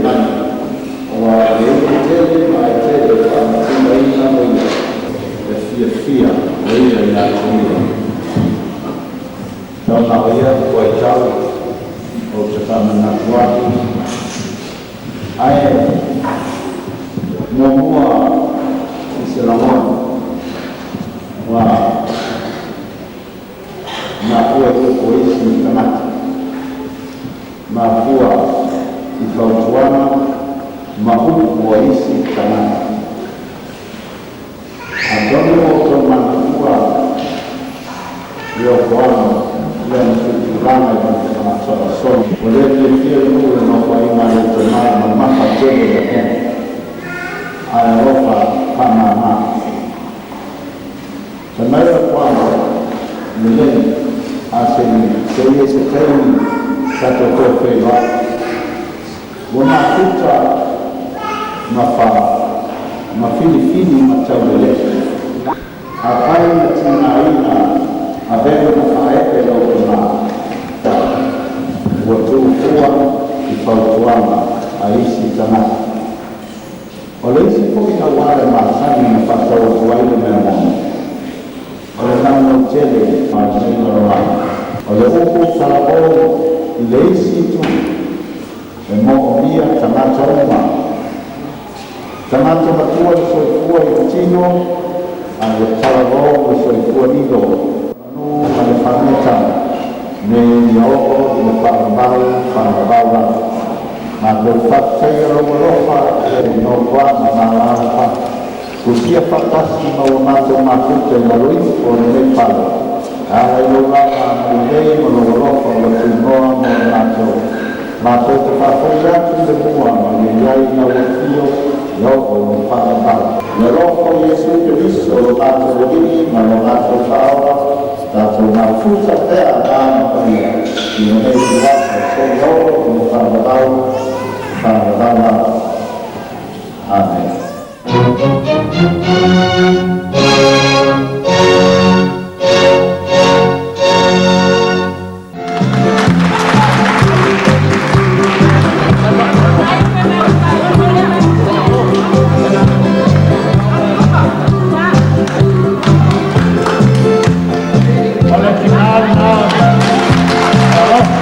mai. Aua e le ulu tele ma ae tele e faamatulaina o ia e fiafia o ia ia te ia. Tau na o ia tuaitau ou te faamanatu atu. Ae muamua i se lagona ua mafua i upu a isi tagata, mafua i fautuaga ma upu a isi tagata. Atonu ua outou manatua Reopoama lea na tuitulaga i lona faasoasoa. Ua le fiafia le nuu i le nofoaiga a le utamai mamafa tele i Atene, ae alofa faamama. Fai mai Reopoama, Lelei, a se i i ai se taimi tatou toe feiloai. Ua mafuta ma fa ma filifili ma taulelei. Afai na tigaina avega ma faaepe lou tama, ua tuufua i fautuaga a isi tagata. O le isi foi auala e masani ona faatau atu ai le mea moni, o le naunau tele ma lenei lalolagi. O le upu talavou i le isi itu, e moomia tagata uma. Tagata matua le soifua i le tino, a ia talavou le soifua lilo. Manu ma le faameta, ne ia oo i le faalavau faalavau lava. Matou te faafetaia lou alofa i nofoaga ma alaalafaga. Tusia faatasi ma ua matou mafuta i lalo ifo o lenei fale, e ala i lou lava agalelei ma lou alofa ua tunoa mo i matou. Matou te faafoi atu i le mua ma ia i ai lau afio e oo i le faavavau. Le alofa o Iesu Keriso lo matou Alii ma lo matou Faaola, tatou mafuta pea Agaga Paia i lenei itulagi seia oo i le faavavau faavavau lava. Amene. O le tina lena o le alofa.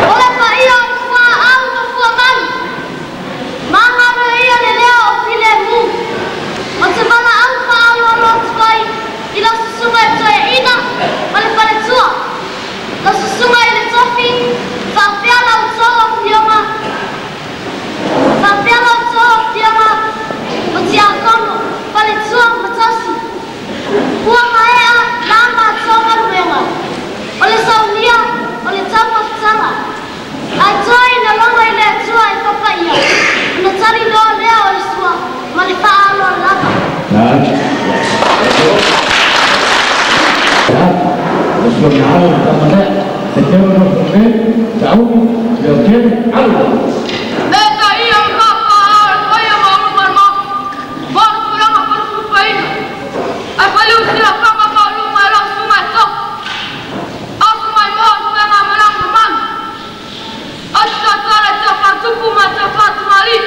O le paia o Fuaau ma Fuamalu, magalo ia le leo o Filemu. Ou te valaau faaaloalo atu ai i lau susuga i Toeaina ma le faletua, lau susuga i le tofi, faapea la outou afioga, faapea la outou afioga o tiakono, faletua ma tausi. Ua maea la matou galuega, o le saunia, o le taumafataga. Ae toe ina logo i le Atua e papaia, ona tali loa lea o le sua ma le faaaloalo lava. E ta ia ma fa'afa'ao e paia maualuga o le Maota, ma ona tulaga faalupelupeina. Ae faliu i silafaga maualuga e lau susuga e tofi. Aso mai moa o le feagamalaga mamalu. Ou te tautala i tofa tupu ma tofa tamalii.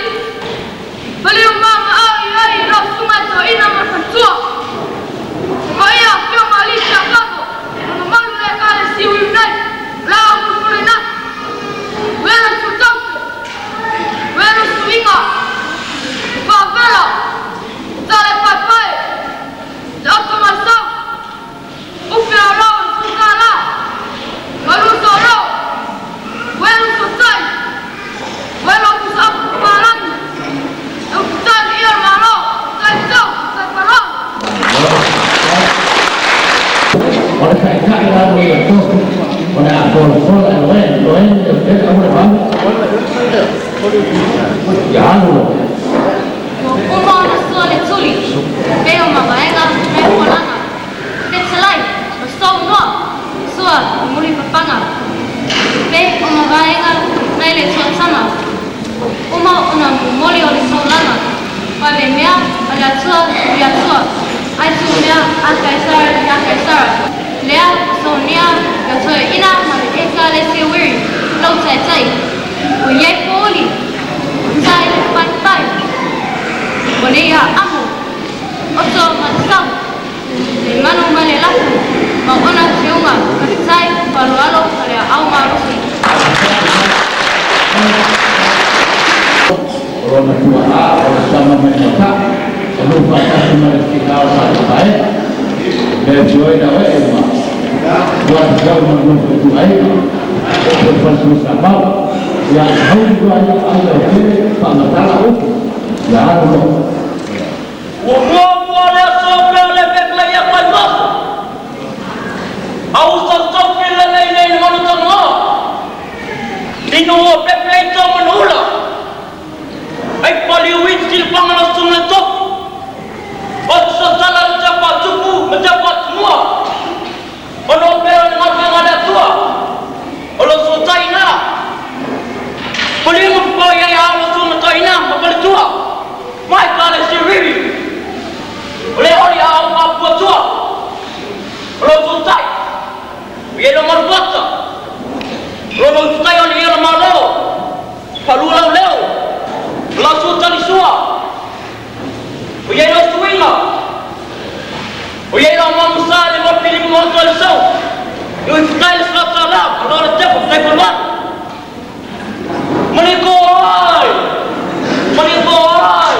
Faliu ma maau i ai i lau susuga i toeaina ma le faletua. Paia afioga O le ta'ita'i la mo ia tofi o le a folafola e loe loe le pele aua le vave ia alu loa. Ua uma ona sua le tuli, pei o mavaega me fualaga. Fetalai, o saunoa, sua i mulipapaga, pei o mavaega nai le Tuatama. Ua uma ona momoli o le taulaga, vave mea a le Atua i le Atua, ae tuu mea a Kaisara ia Kaisara. Lea ua saunia ia toeaiina ma le Ekalesia Wiri, lou taitai. Ua i ai pouli, ua tae le paepae, ua nei aamo, oto ma le sau, le manu ma le lafu, ma ona tiuga, faafetai, faaaloalo ma le aao malosi. O lona tua'a o le sama mai mata'u o nuu faatasi ma le tiga o Falepaega le afioina o e'e ma tuatagau ma le nofo ituaiga o le faletuisamau ia hauli loa ia ai lautele faamatala upu ia alu loa. Ua muamua le aso pea le pepe ia pai maso. Au sa saufi le lei nei le manu tanoa. Inu o pepe i tō manula. Ai pali uiti le pangana sunga le tofu. O te sala le tapa tupu ma tapa tumua. O no pera le ngaluenga le atua. O lo so tai nā. Pali mo pa ia ia lo sunga tai nā ma pali tua. Mai ka le siriri. O le oli a au mapua tua. O lo so tai. O ia lo marupata. O lo lo tai o le ia lo malo. Palu lau leo. O la sua tali sua. O ia lo suinga. O ia lo mamusa le mapili mo to le sau. I fitai le sata la. O lo le tepo tai paluan. Mani ko ai. Mani ko ai.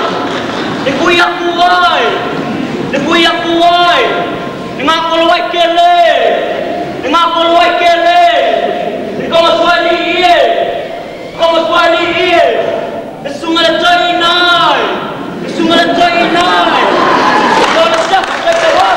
Le kui aku ai. Le kui aku ai. Le ngā kolo ai kele. Le ngā kolo ai kele. Le konga swali ie. Konga swali ie. Le sunga le tai nai. Le sunga le tai nai. Le le tepo tai paluan.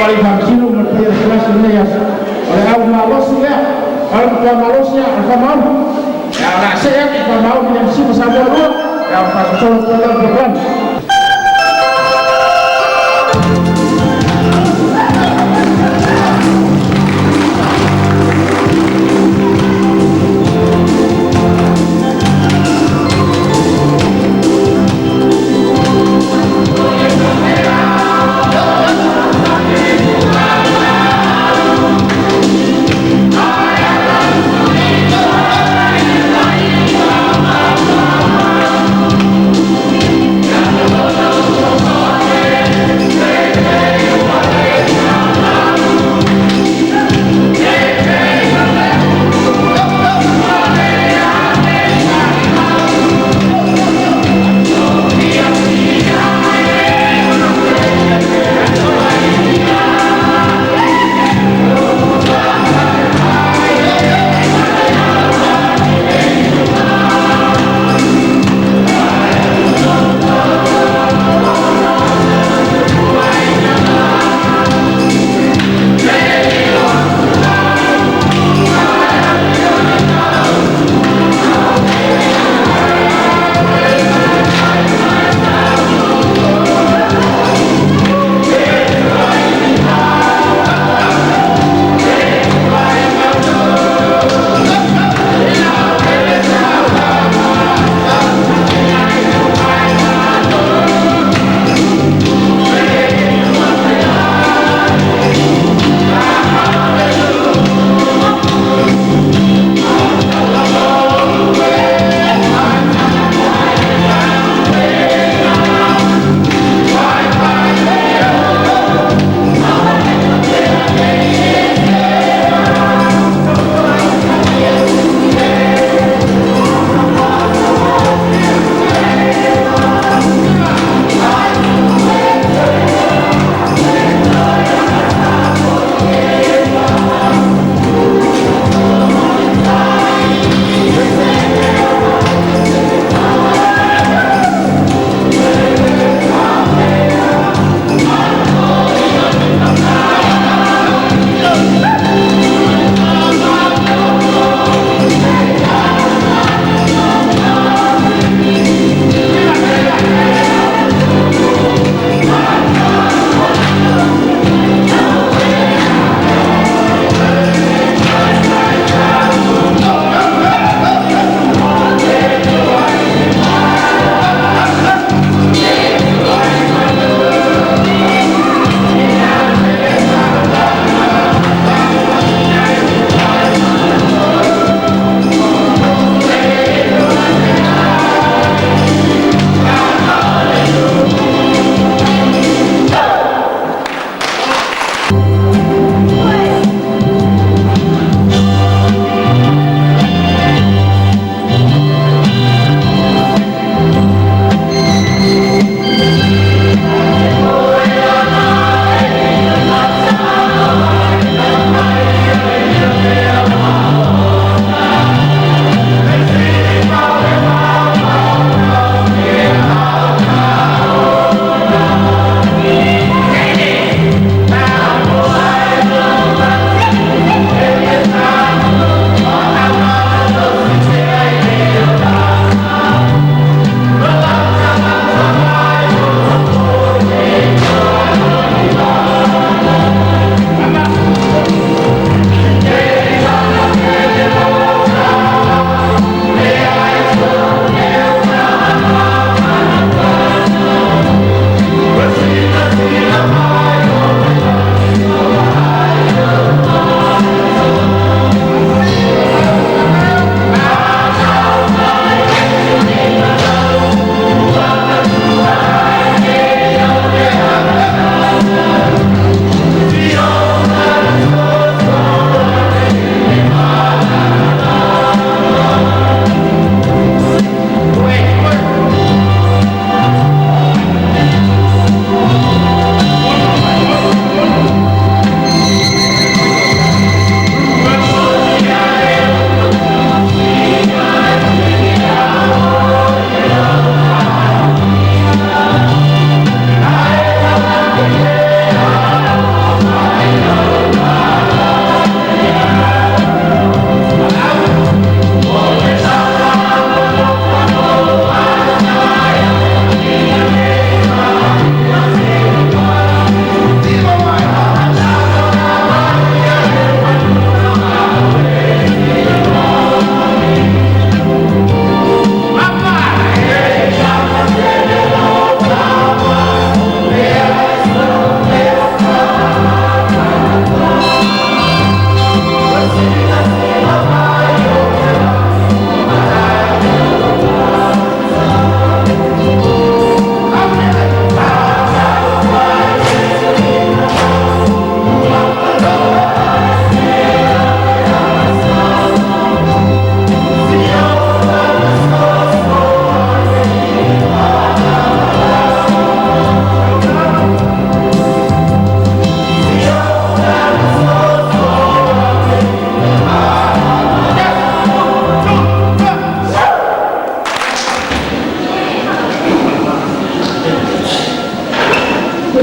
Alii Faamasino ma le paia o le selasi i lenei aso, o le au malosi lea, o le matua malosi lava o le faamaoni. Ia, o le a see atu i faamaoni i le MC ma Samoa 2, ia ona faagasolo atu ai lea o le polokalame.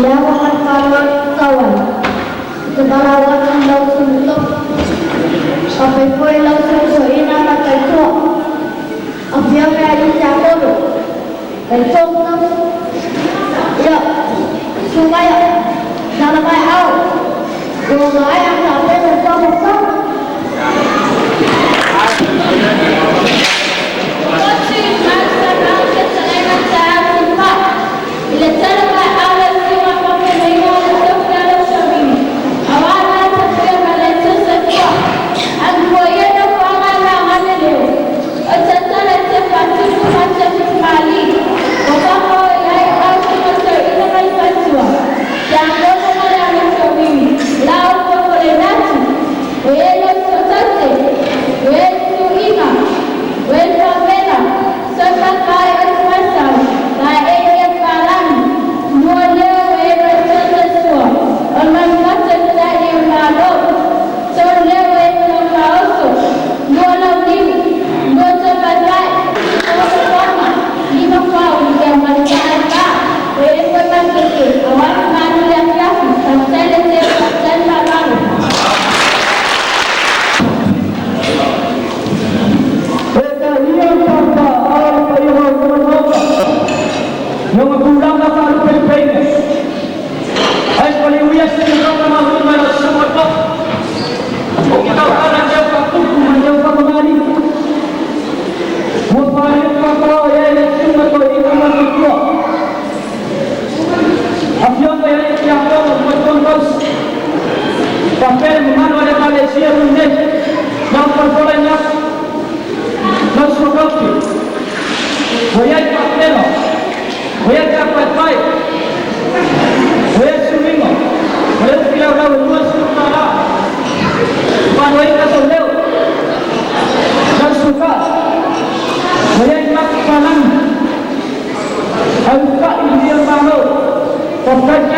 I le ava ma le faaaloalo e tatau ai, ou te valaau atu i lau Susuga Tofi, faapea foi lau Susuga Toeaina ma le Faletua, Afioga i alii Tiakono, Faletua ma Tausi, ia, susu mai alaala mai aao, ua maea ona tapena le taumafataga. E taia papa ao le paia maualuga o le Maota, i ona tulaga faalupelupeina. Ae faliuia se lagona maualuga i lau susuga i le Tofi. Ou te tautala i leo faaputu ma leo faamagalii. Ua faaiu papao i ai le susuga toeaina ma le faletua. Afioga i alii tiakono ma faletua ma tausi. Faapea le mamalu o le Ekalesia nei, na folafola atu. Lau susuga Tofi, ua i ai faapena, ua i ai tapaepae, ua i ai suiga, ua i ai filaulau e $20. Faanoaina sou leo, lau susuga, ua i ai maku palagi, au fa'i i le Malo, faafetai.